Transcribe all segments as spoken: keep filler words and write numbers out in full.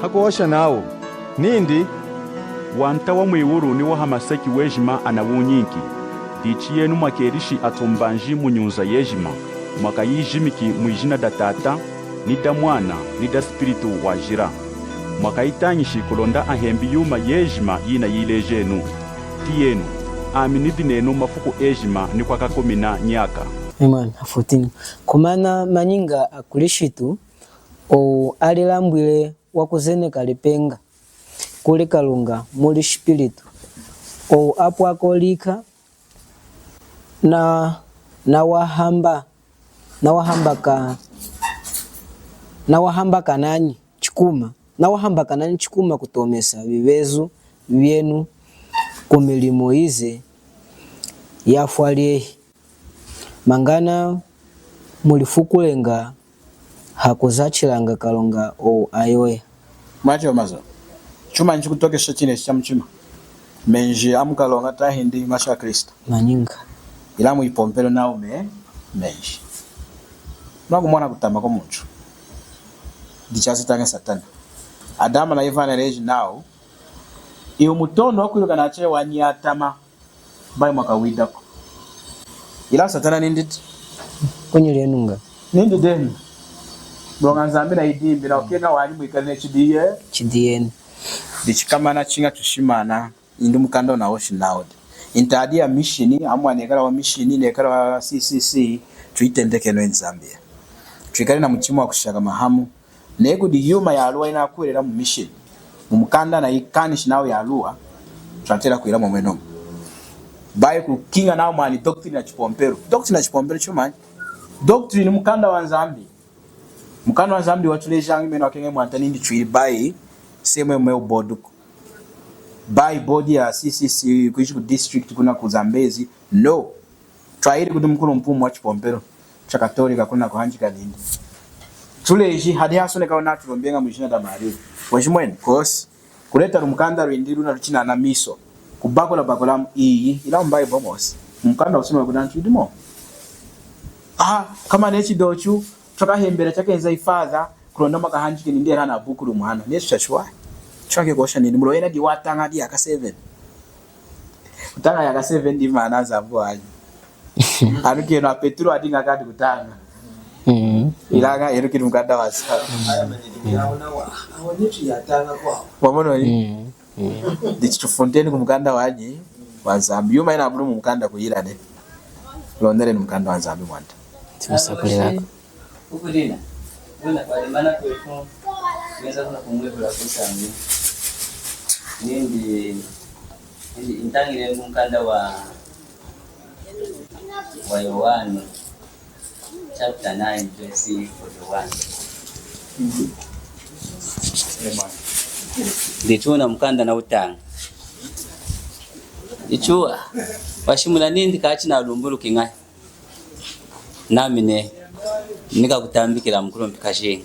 Hakuhosha nawu nindi, Wanta wa mwiwulu ni wa hamaseki wejima anawunyinki. Dichi yenu mwakelishi atumbanji mu nyunza yejima, mwakayijimiki mwijina da Tata, ni da Mwana, ni da Spiritu Wajila. Mwakayitañishi kulonda ahembi yuma yejima yinayilejenu. Tiyenu, ami nidi nenu mafuku ejima ni kwakakumina nyaka. Amen. Fourteen. Komana manyinga a Kilishitu owu alilambwile wakuzeneka lipenga kuli Kalunga muli shipilitu, owu apwako lika na, nawahamba, nawahambaka, nawahambaka nanyi chikuma, nawahambaka nanyi chikuma kutomesa vivezu vyenu ku milimo yize yafwa lyehi. Mangana mulifukulenga hakuzachilanga Kalunga owu ayoya. Mwacho mazu. Chuma nchikutokesha chinechi cha muchima. Menji amukalonga tahindi mashi a Kristu. Manyinga. Ila muyipompelo nawu me, menji. Mwakumona kutama kwa muntu. Dichasitaña Satana. Adama na Eva analeji nawu, iwu mutondu wakwiluka nache wanyi atama. Bayi mwakawidako. Ila Satana nindi ti? Kunyi lyenunga. Nindi denu. Muloña Nzambi nayidimbi, nakukeña wanyi mwikali ne chidiye. Chidiyeni. Dichi komana chiña tushimana, indi mukanda wunahoshi nawu di. Ntadi ya mishini, amwa nekala wa mishini, nekala wa C C C, tuyitendekenu Nzambi. Twikali na muchima wakushakama hamu, neyi kudi yuma yaluwa yinakwila mu mission, mu mukanda nayikanishi nawu yaluwa, twatela kwila mwomwenomu. Bayi kukeña nawu mwani doctrine ya chipompelu. Doctrine ya chipompelu chumanyi? Doctrine mukanda wa Nzambi. Mukanda wa Nzambi watulejaña menu wakeña mwanta nindi twili bayi C M M L board ku. Bayi board ya C C C kwiji ku district kuna ku Zambezi. No. Twayili kudi mukulumpi wumu wa chipompelu cha Katolika kuna kuhanjika nindi. Tuleji hadi hasoneka wuna tulombeña mwijina da Maria. Wajimweni, kosi. Kuleta lumukanda lwindi luna luchinana miso. Kubakula-bakula iyi, ila mu Bible mosi. Mukanda wusoneka kudi antu idimu. Ah, kama nechi dochu, twakahembela chakenza ifather, kulonda makahanjiki nindi ela na buku lumwana. Nechi chachiwahi. Chwake kosha nindi, mulo yena diwataña di yaka seven. Kutaña yaka seven di mana Nzambi wanyi. Anu kenu a Petro adiña kadi kutaña. Mm. Ilaña enu kidi mukanda wa Nzambi. Aya manini yawo nawa, awo netu yataña kwawo. Wamono yi? Mm. Mm. Dichi tufunteni ku mukanda wanyi wa Nzambi. Yuma yina abulu mu mukanda kuyila ne. Londeleni mukanda wa Nzambi mwanta. Timusakulilako. Ukulina, kuna kwalimana kwetu, meza kuna kumwevula kusangu. Nindi, nindi intañile mukanda wa, wa Yohane, chapter nine, verse forty-one. Dichi wuna mukanda nawutañi. Dichi washimuna nindi kachi nalumbuluki ñahi. Nami ne, nikakutambikila mukulumpi Kashinga.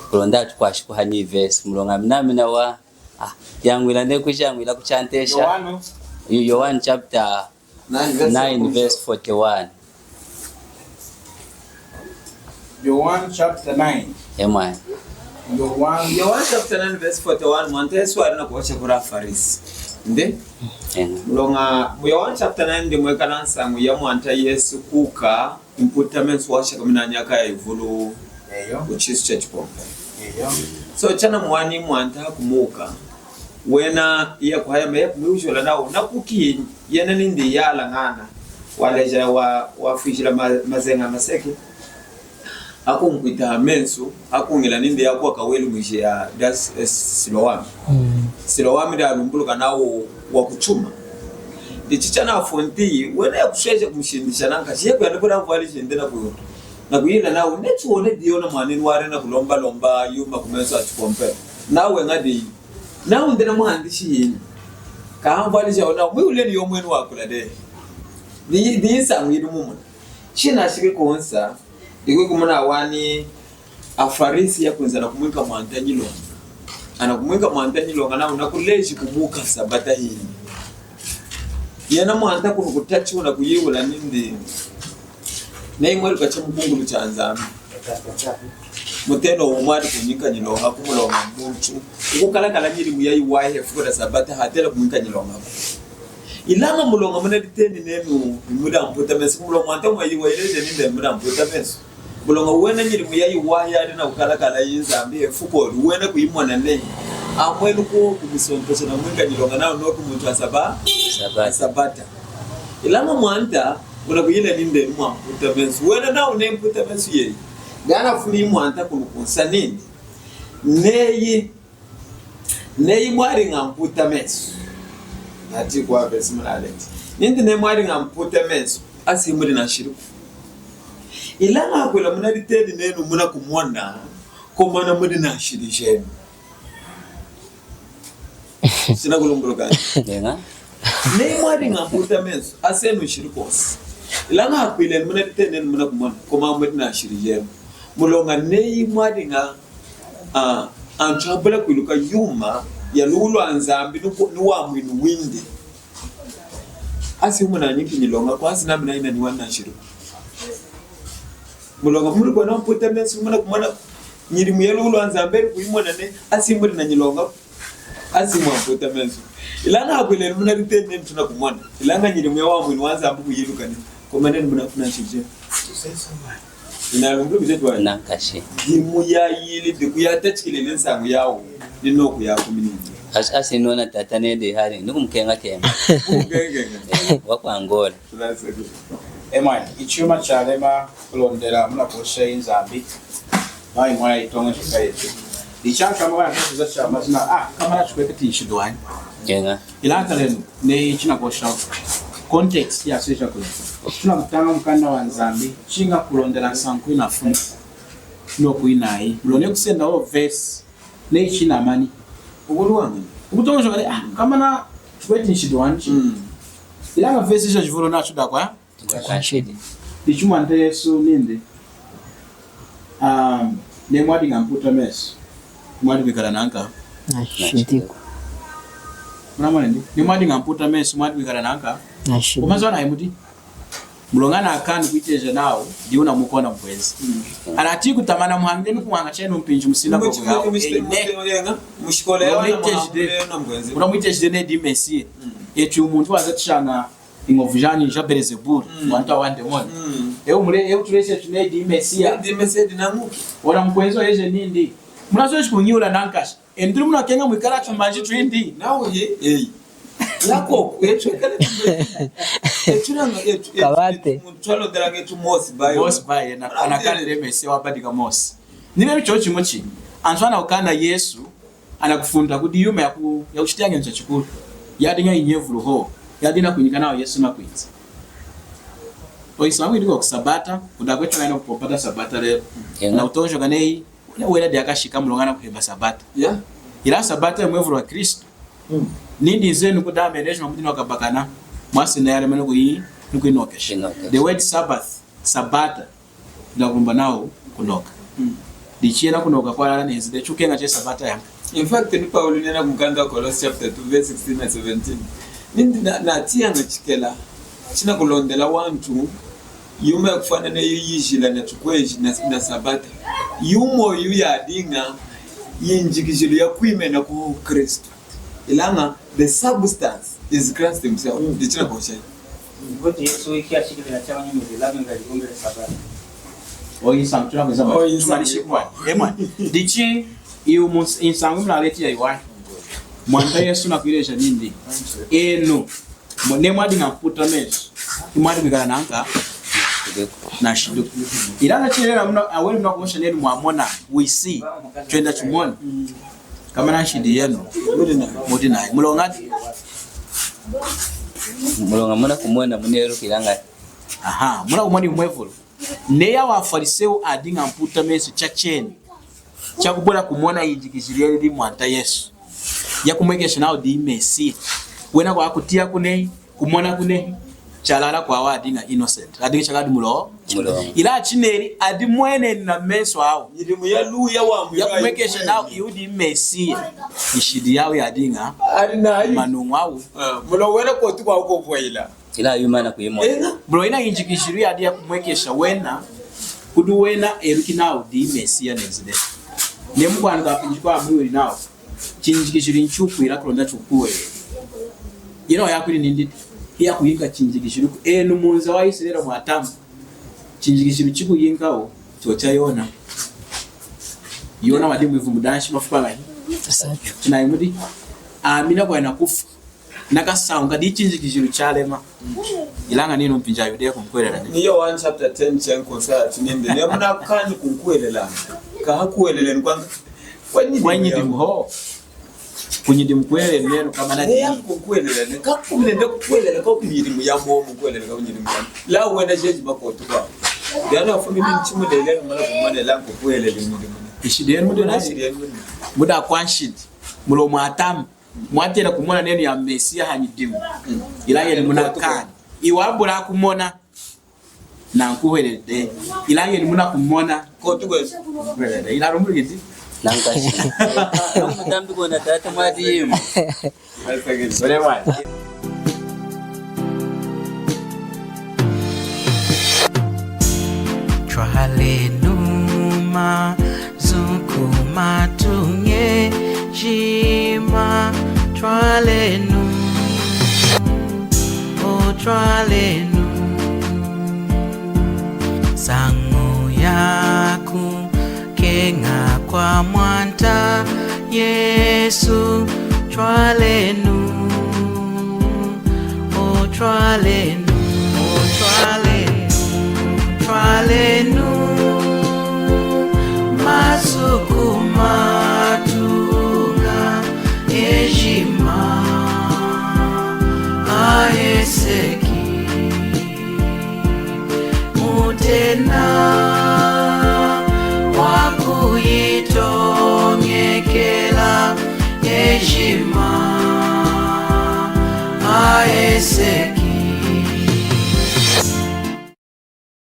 Kulonda atukwashi kuhanyi verse, muloña ami nami nawa, ah, yangwila ne kwiji yangwila kuchantesha. Yohane. Yo-, Yohane chapter nine verse forty-one. Yohane chapter nine. Amen. Yohane. Yohane chapter nine verse forty-one, mwanta Yesu ali nakuhosha kudi aFarisi. Nde? Amen. Muloña, mu Yohane chapter nine ndi mwekala nsañu ya mwanta Yesu kuuka, mputamesu washakamina nyaka yayivulu. Eyo. Ku chisu cha chipompelu. Eyo. So, chanamuwani mwanta hakumuuka. Wena, iya kuhayama, iya kumwiwujola nawu, nakuki yena nindi yala ñana, waleja wa, wafwijila ma-, mazeña maseki, akunkwita hamesu, akuñila nindi yakuwa kawelu mwijiya da S-, eh, Silowami. Mm. Silowami dalumbuluka nawu wakuchuma. Dichi chanafunti, wena yakusweja kumushindisha nankashi, yekuyanda kudi anvwali jindi naku-, nakuyila nawu, nechi wona diyona mwanenu wali nakulomba-lomba yuma kumesu a chipompelu. Nawu ñadi Nawu ndi namuhandishi yinu. Kaha anvwali jawu nawu, mwihulenu yomweni wakula dehi. Ni, ni nsañu yinu mumona. Chinashiki kunsa, ikwi kumona wani aFarisi yakwinza nakumwinka mwanta nyiloña. Anakumwinka mwanta nyiloña nawu nakuleji kumuuka Sabata hinu. Yena mwanta kunu kutachi wunakuyihula nindi, neyi mweluka chamukunkulu chaNzambi. Mutenowu mwadi kunyinka nyiloñaku muloña muntu wukukalakala nyidimu yayiwahi hefuku da Sabata hatela kunyinka nyiloñaku. Ilaña muloña munaditeni nenu mudi amputa mesu, muloña Mwanta mwayiwahi wayilejeli nindi mudi amputa mesu. Muloña wena nyidimu yayiwahi yadi nakukalakala iyi Nzambi hefuku, wena kuyimona nehi. Amwenu ku-, kumisompesha na mwinka nyiloña nawu noku muntu wa Saba-, Sabata. Sabata. Ilaña Mwanta wunakuyila nindi mudi amputa mesu. Wena nawu neyi mputa mesu yeyi. Dihanafumi Mwanta kunu kunsa nindi, neyi, neyi mwadiña amputa mesu. Nati kwa vesi munaleti. Nindi neyi mwadiña amputa mesu, asi mudi na nshidi ku. Ilaña hakwila munaditeni nenu munakumona, komana mudi na nshidi jenu. Chinakulumbuluka. Eña. Neyi mwadiña amputa mesu, asi enu nshidi kwosi. Ilaña hakwila enu munaditeni nenu munakumona, komana mudi na nshidi jenu. Muloña neyi mwadiña, ah, antu abula kwiluka yuma ya luwi lwa Nzambi ni ku-, ni wamwinu windi. Asi wumu nanyinki nyiloñaku, asi nami nayina ni wani na nshidi. Muloña mudi kwena amputa mesu, munakumona nyidimu ya luwi lwa Nzambi eli kuyimona nehi, asi mudi na nyiloñaku. Asi mudi amputa mesu. Ilaña hakwila enu munaditeni nenu tunakumona. Ilaña nyidimu ya wamwinu wa Nzambi kuyiluka nehi, komana enu munafumi nshidi jenu. Inalumbulukisha twani. Nankashi. Dimu yayili, diku yatachikilili nsañu yawu, ni noku yakuminini. As-, asi nona tata nedi hali, nikumukeñakeña. Kumukeñakeña. Eh, wa ku Angola. Emwani, ichuma chalema kulondela munakuhosha iyi Nzambi. Mayi mwaya itoñojoka yetu. Dichi ankama bana kuza cha mazina, ah, kamana chikweti nshidi wanyi. Eña. Ilaña talenu, neyi chinakuhosha context ya seja kule. Tunakutaña mukanda wa Nzambi, chiña kulondela nsañu kwinafumi. Noku inayi. Muloña neyi kusenda wo verse, neyi chinamani. Ukuluwa. Ukutoñojoka neyi, ah, kamana chikweti nshidi wanyi. Mm. Ilaña verse jajivulu nachu dakwa. Kwa nshidi. Ichi Mwanta Yesu nindi, um, neyi mwadiña amputa mesu, mwadi kwikala nanka? Na nshidiku. Munamoni ndi? Neyi mwadiña amputa mesu, mwadi kwikala nanka? Na nshidiku. Komazi wana ayi mudi? Muloña nakani kwiteja nawu, diyi wunamukona mukwenzi. Mm. Anati kutama namuhangeni kumuhanga chenu mpinji musina kwa kuyawu. Muloña mwitejide neyi diyi Mesiya. Mm. Etu muntu wazatishaña iñovu jani ja Belezebulu, mm, mwanta wa demoni. Mm. Ewu mule, ewu tulesha etu neyi diyi Mesiya. Neyi diyi Mesiya dinañuki. Ona mukwenzi weje nindi. Munazweshi kunyihula nankashi. Enu mudi munakeña mwikala tumbanji twindi. Nawu ye, eyi. Lako, etu ekale tumbanji. Etu naña, etu, etu, kabate. Etu, muntu twalondelaña etu Mose bayi. Mose bayi, na, anakanile Mesiya wabadika Mose. Nilelu chochimu chi, antu anakukana Yesu, anakufunda kudi yuma yaku-, yakuchitiya ngenza chikulu. Yadiña inyevulu hohu. Yadiña kunyika nawu Yesu nakwinza. Oyisañu yidi ku Sabata, kudi akwetu anayina kupompata Sabata lelu. Eña. Nakutoñojoka neyi, wena, wena diyi akashika muloña anakuhemba Sabata. Yeah. Ilaña Sabata yomwevulu wa Kristu. Mm. Nindi nzenu kudi ami enu ejima mudi nakabakana, mwasenda yalema nukuyi-, nukuyinokesha. Inokesha. The word Sabbath, Sabata. Nakulumba nawu kunoka. Mm. Dichi yena kunoka kwalala nenzi dehi, chikukeña che Sabata yami. In fact, ni Paulu nena ku mukanda wa Kolose chapter two verse sixteen na seventeen. Nindi na, natiyaña chikela, chinakulondela wantu, yuma yakufwana neyi yijila na tukweji na, na Sabata. Yuma oyu yadiña yinjikijilu yakwimena ku Kristu. Ilaña, the substance is Christ himself. Mm. Dichina koche. Kuti Yesu iki ashikile na chama nyumu zilame nga likumbile Sabata. Oyi nsañu, tuna kweza ma-, oyi nsañu. Tumani shikwa. Emwa. Dichi, iwu mus-, nsañu muna leti ya iwai. Mwanta Yesu nakwileja nindi. Enu. Mu-, ne mwadiña mputa mesu. Imwadi kwikala nanka. Na nshidiku. Ilaña chileña muna, aweni muna kuhosha nenu mwamona. We see. Twenda tumona. Komana nshidi yenu mudi nayi. Muloña di? Muloña munakumona muneluki ilaña. Aha, munakumona mwevulu. Neyi awa aFariseu adiña mputa mesu chacheni. Chakubula kumona yinjikijilu yelili Mwanta Yesu. Yakumwekesha nawu diyi Mesiya. Wena kwakutiya kunehi. Kumona kunehi, chalala kwawu adiña innocent. Adiña chakadi mulo-. Muloña. Ilaña chineli, adimweneni na mesu awu. Nyidimu ya luwi ya wamwinu. Yakumwekesha nawu iwu diyi Mesiya. Nshidi yawu yadiña. Adi nayi. Manuñu awu. Ah, muloña wena koti kwawu kuvwela. Ilaña yuma nakuyimona. Ena. Muloña yina yinjikijilu yadi yakumwekesha wena. Kudi wena eluki nawu diyi Mesiya nenzi dehi. Neyi mukwanuka mpinji yikwawu amwihuli nawu, chinjikijilu chikukwila kulonda chikukuhwelela. Yena wayakwili nindi, hiyakuyinka chinjikijiluku. Enu munza wa Isarela mwatama. Chinjikijilu chikuyinkawu chochu Yona. Yona wadiña mwivumu danshi mafuku añahi? Asatu. Chinayi mudi, ami nakwenda kufwa. Nakasañuka, diyi chinjikijilu chalema. Ilaña nenu mpinji aYudeya kumukuhwelela nehi. Ni Yowanu chapter ten, chenkonsa chinindi, neyi munakukaani kunkuhwelela, kahakuhwelelenu kwa, kwa nyidimu hohu. Kunyidimu kuhwelelenu nenu, komana neyi diyi kunkuhwelela nehi, kakumulenda kukuhwelela kwa kunyidimu ya mwomu, kukuhwelela kwa kunyidimu ya mwomu. Ilaña wena jejima kotuka. Diyi wafumini nchimu lelenu, mwana kumwana ilaña kukuhwelela nyidimu. Ishi denu mudi, mudi akwanshidi. Muloña mwatama. Mwatela kumona nenu ya Mesiya hanyidimu. Ilaña enu munakukaani. Iwu abula kumona. Nankuhweleli dehi. Ilaña enu munakumona. Kotu kwesu. Kuhweleli dehi. Ilaña lumulukiti. Nankashi. Mutambi kona tata mwadimu. Sole mwana. Twalenu mazu ku matu ejima, twalenu, o twalenu, nsañu yaku keña kwa Mwanta Yesu, twalenu, o twalenu, o twalenu, twalenu, mazu ku matu ejima aheseki. Mutena wakuyitoñekela ejima aheseki.